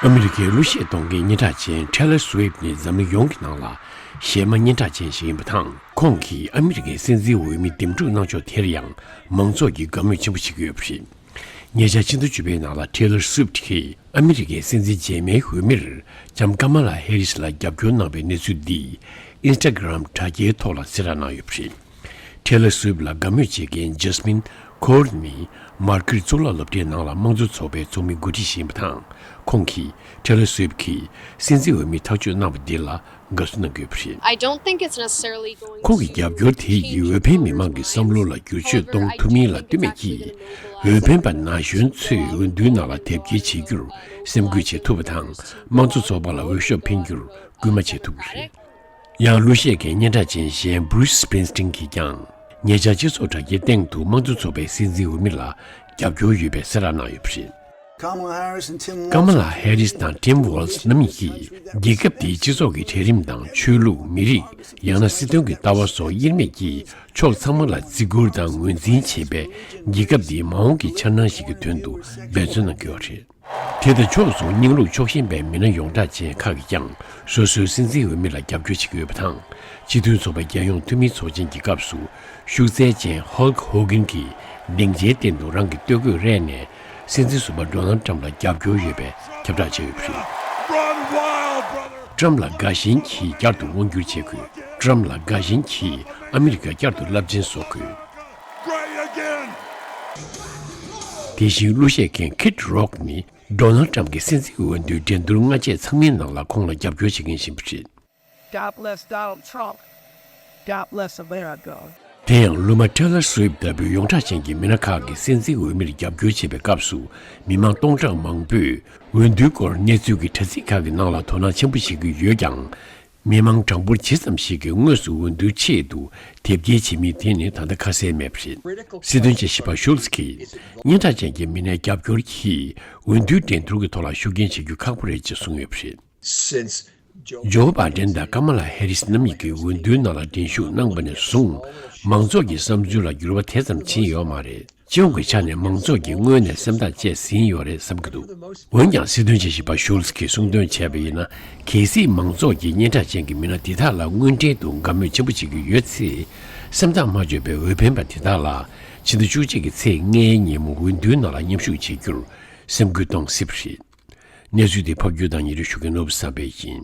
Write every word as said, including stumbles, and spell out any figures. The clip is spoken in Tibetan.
ཨ་མི་རི་ཀའི་གླུ་གཞས་གཏོང་མཁན་སྙན་གྲགས་ཅན་Taylor Swift་ནི་འཛམ་གླིང་ཡོངས་ཀྱི་ནང་ལ་གཞས་མ་སྙན་གྲགས་ཅན་ཞིག་ཡིན་པ་དང་། ཁོང་གིས་ཨ་མི་རི་ཀའི་སྲིད་འཛིན་འོས་མི་འདེམས་སྒྲུག་གནང་ཕྱོགས་དེར་ཡང་མང་ཚོགས་ཀྱིས་དགའ་མོས་ཆེན་པོ་བྱེད་ཀྱི་ཡོད་པ་རེད། ཉེ་ཆར་ཕྱི་ཟླ་བཅུ་པའི་ནང་ལ་Taylor Swift་གིས་ཨ་མི་རི་ཀའི་སྲིད་འཛིན་རྗེས་མའི་འོས་མིར་ལྕམ་Kamala Harris་ལ་རྒྱབ་སྐྱོར་གནང་བའི་གནས་ཚུལ་འདི་Instagram་དྲ་རྒྱའི་ཐོག་ལ་གསལ་བསྒྲགས་གནང་ཡོད་པ་རེད། Taylor Swift་ལ་དགའ་མོས་བྱེད་མཁན་Jasmine Core་ནི་མར་ཁེར་གཙུག་ལག་སློབ་གྲྭའི་ནང་ལ་དམངས་གཙོ་ཚོགས་པའི་ཚོགས་མི་འགོ་ཁྲིད་ཞིག་ཡིན་པ་དང་། ཁོང་གིས་Taylor Swift་གིས་སྲིད་འཛིན་འོས་མི་ཐག་གཅོད་གནང་བ་འདི་ལ་དགའ་བསུ་གནང་གི་ཡོད་པ་རེད། I don't think it's necessarily going to change anything. ཁོང་གི་རྒྱབ་སྐྱོར་དེ་ཡིས་འོས་འཕེན་མི་མང་གི་བསམ་བློ་ལ་བསྒྱུར་བཅོས་གཏོང་ཐུབ་མིན་ལ་ལྟོས་མེད་ཀྱིས། འོས་འཕེན་པ་ན་གཞོན་ཚོས་འོས་བསྡུའི་ནང་ལ་དེབ་སྐྱེལ་བྱེད་རྒྱུར་སེམས་ཁུར་བྱེད་ཐུབ་པ་དང་། དམངས་གཙོ་ཚོགས་པ་ལ་འོས་ཤོག་འཕེན་རྒྱུར་སྐུལ་མ་བྱེད་ཐུབ་ཀྱི་རེད། ཡང་གླུ་གཞས་མཁན་སྙན་གྲགས་ཅན་གཞན་Bruce Springsteen་གྱིས་ཀྱང་ཉེ་ཆར་སྤྱི་ཚོགས་དྲ་རྒྱའི་སྟེང་དུ་དམངས་གཙོ་ཚོགས་པའི་སྲིད་འཛིན་འོས་མི་ལ་རྒྱབ་སྐྱོར་ཡོད་པའི་གསལ་བསྒྲགས་གནང་ཡོད་པ་རེད། Kamala Harris and Tim Walz. Kamala Harris་དང་Tim Walz་རྣམ་གཉིས་ཀྱིས་རྒྱལ་ཁབ་དེའི་སྤྱི་ཚོགས་ཀྱི་གྲལ་རིམ་དང་ཆོས་ལུགས་མི་རིགས། ཡང་ན་སྲིད་དོན་གྱི་ལྟ་བ་སོགས་དབྱེར་མེད་ཀྱིས་ཕྱོགས་ཚང་མ་ལ་བརྩི་བཀུར་དང་ངོས་འཛིན་བྱེད་པའི་རྒྱལ་ཁབ་འདིའི་མ་འོངས་ཀྱི་འཆར་སྣང་ཞིག་གི་དོན་དུ་འབད་བརྩོན་གནང་གི་ཡོད་རེད། དེ་དང་ཕྱོགས་མཚུངས་རྙིང་ལུགས་ཕྱོགས་ཞེན་པའི་མི་སྣ་ཡོངས་གྲགས་ཅན་ཁག་གིས་ཀྱང་སོ་སོའི་སྲིད་འཛིན་འོས་མི་ལ་རྒྱབ་སྐྱོར་བྱེད་ཀྱི་ཡོད་པ་དང་། སྤྱི་མཐུན་ཚོགས་པའི་རྒྱལ་ཡོངས་འཐུས་མིའི་ཚོགས་ཆེན་གྱི་སྐབས་སུ་ཤུགས་རྩལ་ཅན་Hulk Hogan་གྱིས་སྡིངས་ཆའི་སྟེང་དུ་རང་གི་སྟོད་གོས་རལ་ནས་སྲིད་འཛིན་ཟུར་པ་Donald Trump་ལ་རྒྱབ་སྐྱོར་ཡོད་པའི་ཁྱབ་བསྒྲགས་བྱས་ཡོད་པ་རེད། Run wild, brother. Trump་ལ་དགའ་ཞེན་གྱིས་བསྐྱར་དུ་དབང་བསྒྱུར་བྱེད་དགོས། Trump་ལ་དགའ་ཞེན་གྱིས་ཨ་མི་རི་ཀ་བསྐྱར་དུ་རླབས་ཆེན་བཟོ་དགོས། Great again. དེ་བཞིན་གླུ་གཞས་མཁན་Kid Rock་ནི་Donald Trump་གྱི་སྲིད་འཛིན་འོས་བསྡུའི་འགྲན་བསྡུར་སྔ་རྗེས་ཚང་མའི་ནང་ལ་ཁོང་ལ་རྒྱབ་སྐྱོར་བྱེད་མཁན་ཞིག་ཡིན་པ་རེད། God bless Donald Trump. God bless America. དེ་ཡང་གླུ་མ་Taylor Swift་ལྟ་བུའི་ཡོངས་གྲགས་ཅན་གྱི་མི་སྣ་ཁག་གིས་སྲིད་འཛིན་འོས་མིར་རྒྱབ་སྐྱོར་བྱེད་པའི་སྐབས་སུ་མི་མང་སྟོང་ཕྲག་མང་པོས་འོས་བསྡུའི་སྐོར་གནས་ཚུལ་གྱི་དྲ་ཚིགས་ཁག་གི་ནང་ལ་དོ་སྣང་ཆེན་པོ་བྱེད་ཀྱི་ཡོད་ཀྱང་། མི་མང་གྲངས་འབོར་ཇི་ཙམ་ཞིག་གིས་དངོས་སུ་འོས་བསྡུའི་ཆེད་དུ་དེབ་སྐྱེལ་བྱེད་མིན་དེ་ནི་ད་ལྟ་ཁ་གསལ་མེད་པ་རེད། སྲིད་དོན་དཔྱད་ཞིབ་པ་Schultz་གྱིས་སྙན་གྲགས་ཅན་གྱི་མི་སྣའི་རྒྱབ་སྐྱོར་གྱིས་འོས་བསྡུའི་འགྲན་བསྡུར་གྱི་ཐོག་ལ་ཤུགས་རྐྱེན་བྱེད་རྒྱུ་ཁག་པོ་རེད་ཅེས་གསུངས་ཡོད་པ་རེད། Since Joe Biden་དང་Kamala Harris་རྣམ་གཉིས་ཀྱིས་འོས་བསྡུའི་ནང་ལ་འགྲན་ཞུགས་གནང་པ་ནས་བཟུང་མང་ཚོགས་ཀྱི་བསམ་ཚུལ་ལ་འགྱུར་བ་དེ་ཙམ་ཕྱིན་ཡོད་མ་རེད། སྤྱི་ཡོངས་ཀྱི་ཆ་ནས་མང་ཚོགས་ཀྱིས་སྔོན་ནས་སེམས་ཐག་བཅད་ཟིན་ཡོད་རེད་བསམ་གྱི་འདུག་འོན་ཀྱང་སྲིད་དོན་དཔྱད་ཞིབ་པ་Schultz་གྱིས་གསུངས་དོན་བྱས་པ་ཡིན་ན། གལ་སྲིད་མང་ཚོགས་ཀྱིས་སྙན་གྲགས་ཅན་གྱི་མི་སྣ་འདི་དག་ལ་དངོས་འབྲེལ་དུ་དགའ་མོས་ཆེན་པོ་བྱེད་ཀྱི་ཡོད་ཚེ། སེམས་ཐག་མ་ཆོད་པའི་འོས་འཕེན་པ་འདི་དག་ལ་ཕྱི་ཟླ་བཅུ་གཅིག་གི་ཚེས་ལྔའི་ཉིན་མོ་འོས་བསྡུའི་ནང་ལ་མཉམ་ཞུགས་བྱེད་རྒྱུར་སེམས་འགུལ་གཏོང་སྲིད་པ་རེད། གནས་ཚུལ་འདི་ཕབ་སྒྱུར་དང་སྙན་སྒྲོན་ཞུ་མཁན་ནོར་བུ་བསམ་འཕེལ་ཡིན།